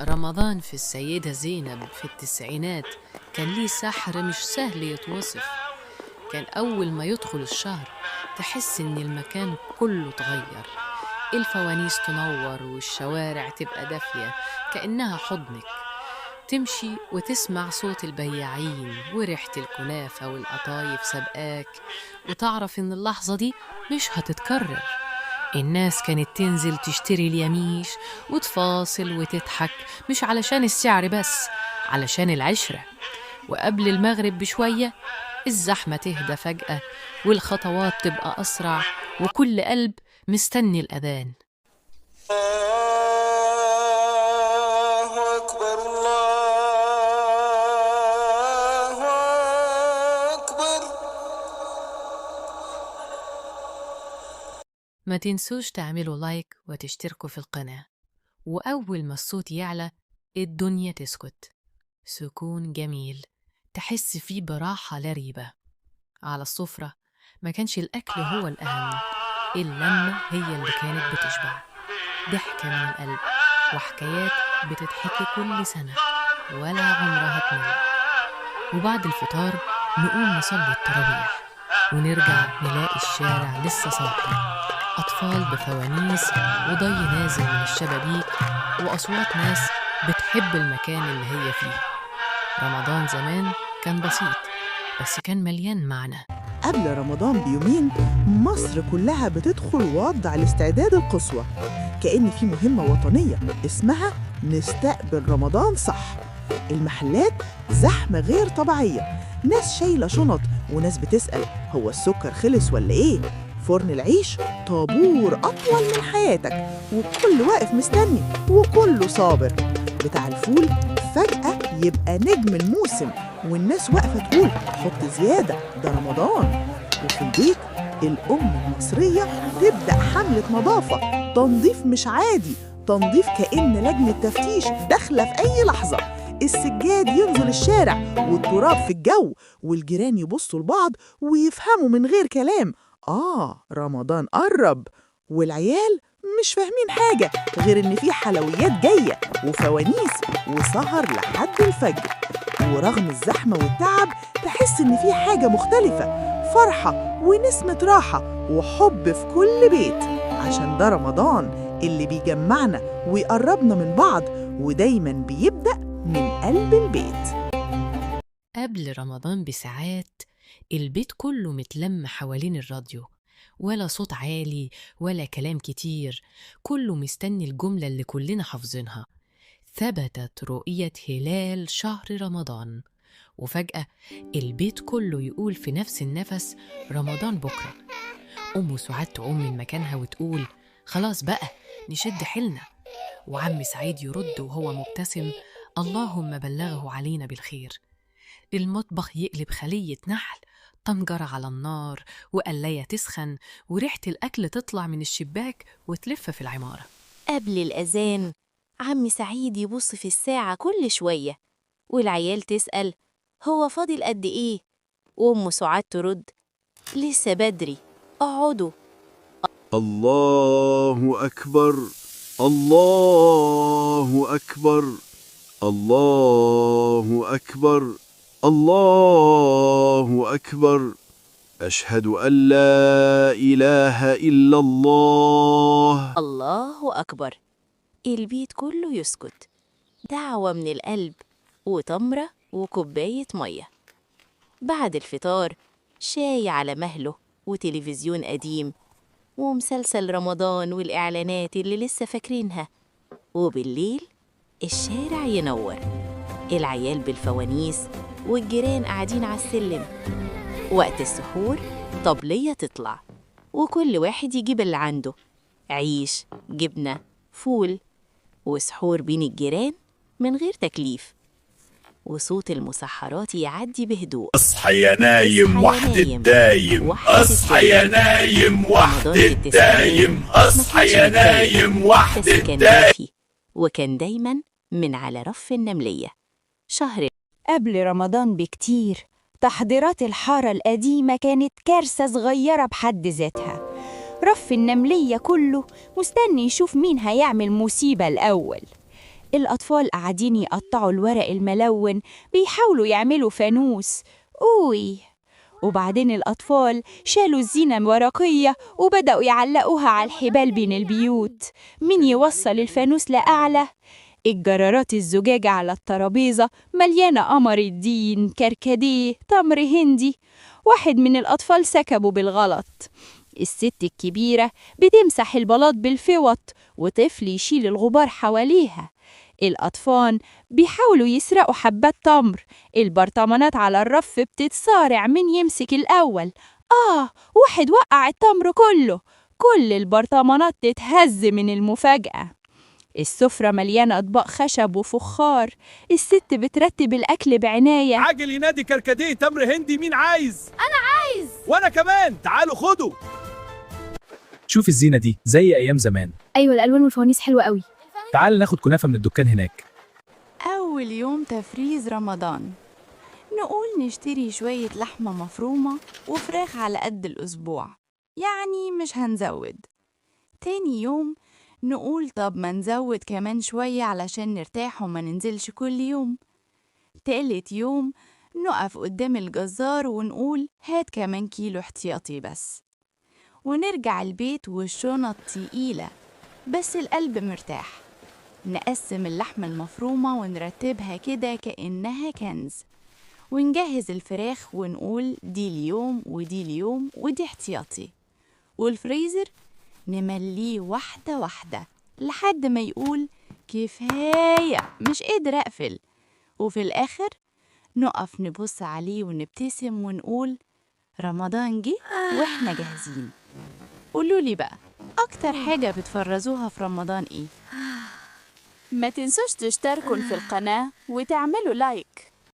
رمضان في السيدة زينب في التسعينات كان ليه سحر مش سهل يتوصف. كان أول ما يدخل الشهر تحس إن المكان كله اتغير، الفوانيس تنور والشوارع تبقى دافية كأنها حضنك. تمشي وتسمع صوت البياعين وريحة الكنافة والقطايف سبقاك، وتعرف إن اللحظة دي مش هتتكرر. الناس كانت تنزل تشتري اليميش وتفاصل وتضحك، مش علشان السعر بس، علشان العشرة. وقبل المغرب بشوية الزحمة تهدى فجأة والخطوات تبقى أسرع، وكل قلب مستني الأذان. الله أكبر، الله أكبر. ما تنسوش تعملوا لايك وتشتركوا في القناة. وأول ما الصوت يعلى الدنيا تسكت، سكون جميل تحس فيه براحة لا ريبة. على السفرة ما كانش الأكل هو الأهم، اللمة هي اللي كانت بتشبع. ضحكة من القلب وحكايات بتتحكي كل سنة ولا عمرها تمل. وبعد الفطار نقوم نصلي التراويح ونرجع نلاقي الشارع لسه صاحي، أطفال بفوانيس وضي نازل من الشبابيك وأصوات ناس بتحب المكان اللي هي فيه. رمضان زمان كان بسيط بس كان مليان معنى. قبل رمضان بيومين مصر كلها بتدخل وضع الاستعداد القصوى، كأن في مهمة وطنية اسمها نستقبل رمضان صح. المحلات زحمة غير طبيعية، ناس شايلة شنط وناس بتسأل هو السكر خلص ولا إيه؟ فرن العيش طابور أطول من حياتك، وكل واقف مستني وكله صابر. بتاع الفول فجأة يبقى نجم الموسم والناس واقفة تقول حط زيادة ده رمضان. وفي البيت الأم المصرية تبدأ حملة نظافة، تنظيف مش عادي، تنظيف كأن لجنة تفتيش داخلة في أي لحظة. السجاد ينزل الشارع والتراب في الجو، والجيران يبصوا لبعض ويفهموا من غير كلام، آه رمضان قرب. والعيال مش فاهمين حاجة غير إن في حلويات جاية وفوانيس وسهر لحد الفجر. ورغم الزحمة والتعب تحس إن في حاجة مختلفة، فرحة ونسمة راحة وحب في كل بيت، عشان ده رمضان اللي بيجمعنا ويقربنا من بعض، ودايما بيبدأ من قلب البيت. قبل رمضان بساعات البيت كله متلم حوالين الراديو، ولا صوت عالي ولا كلام كتير، كله مستني الجملة اللي كلنا حافظينها: ثبتت رؤية هلال شهر رمضان. وفجأة البيت كله يقول في نفس النفس: رمضان بكرة. أم سعاد تقوم من مكانها وتقول: خلاص بقى نشد حيلنا. وعم سعيد يرد وهو مبتسم: اللهم بلغه علينا بالخير. المطبخ يقلب خلية نحل، طنجرة على النار وقلاية تسخن، وريحة الأكل تطلع من الشباك وتلف في العمارة. قبل الأذان عم سعيد يبص في الساعة كل شوية، والعيال تسأل هو فاضل قد إيه؟ وأم سعاد ترد لسه بدري، اقعدوا. الله أكبر، الله أكبر، الله أكبر، الله أكبر، أشهد أن لا إله إلا الله. الله أكبر. البيت كله يسكت، دعوة من القلب وتمرة وكوباية مية. بعد الفطار شاي على مهله وتلفزيون قديم ومسلسل رمضان والإعلانات اللي لسه فاكرينها. وبالليل الشارع ينور، العيال بالفوانيس والجيران قاعدين على السلم. وقت السحور طبلية تطلع وكل واحد يجيب اللي عنده، عيش، جبنة، فول، وسحور بين الجيران من غير تكليف، وصوت المسحرات يعدي بهدوء. اصحى يا نايم اصحى يا وحد نايم الدايم، وحد اصحى يا الدايم. نايم وحد رمضان في التسعينات الدايم، ما اصحى كانش يا متكلف، نايم وحد بس كان الدايم. دافي، وكان دايما من على رف النملية. شهر قبل رمضان بكتير تحضيرات الحارة القديمة كانت كارثة صغيرة بحد ذاتها. رف النملية كله مستني يشوف مين هيعمل مصيبة الأول. الأطفال قاعدين يقطعوا الورق الملون، بيحاولوا يعملوا فانوس. أوي! وبعدين الأطفال شالوا الزينة الورقية وبدأوا يعلقوها على الحبال بين البيوت. مين يوصل الفانوس لأعلى؟ الجرارات الزجاج على الترابيزة مليانة قمر الدين، كركديه، تمر هندي. واحد من الأطفال سكبه بالغلط. الست الكبيرة بتمسح البلاط بالفوط، وطفل يشيل الغبار حواليها. الأطفال بيحاولوا يسرقوا حبات تمر. البرطمانات على الرف بتتصارع مين يمسك الأول. واحد وقع التمر كله. كل البرطمانات تتهز من المفاجأة. السفرة مليانة أطباق خشب وفخار. الست بترتب الأكل بعناية. عاجل ينادي كركديه، تمر هندي، مين عايز؟ انا عايز. وانا كمان، تعالوا خدوا. شوف الزينة دي زي أيام زمان. أيوة، الألوان والفوانيس حلوة قوي. تعال ناخد كنافة من الدكان هناك. أول يوم تفريز رمضان نقول نشتري شوية لحمة مفرومة وفراخ على قد الأسبوع، يعني مش هنزود. تاني يوم نقول طب ما نزود كمان شوية علشان نرتاح وما ننزلش كل يوم. تالت يوم نقف قدام الجزار ونقول هات كمان كيلو احتياطي بس. ونرجع البيت والشنط تقيلة بس القلب مرتاح. نقسم اللحمة المفرومة ونرتبها كده كأنها كنز، ونجهز الفراخ ونقول دي اليوم ودي اليوم ودي احتياطي. والفريزر نمليه واحدة واحدة لحد ما يقول كفاية مش قادر أقفل. وفي الآخر نقف نبص عليه ونبتسم ونقول رمضان جه وإحنا جاهزين. قولولي بقى أكتر حاجة بتفرزوها في رمضان إيه؟ ما تنسوش تشتركوا في القناة وتعملوا لايك.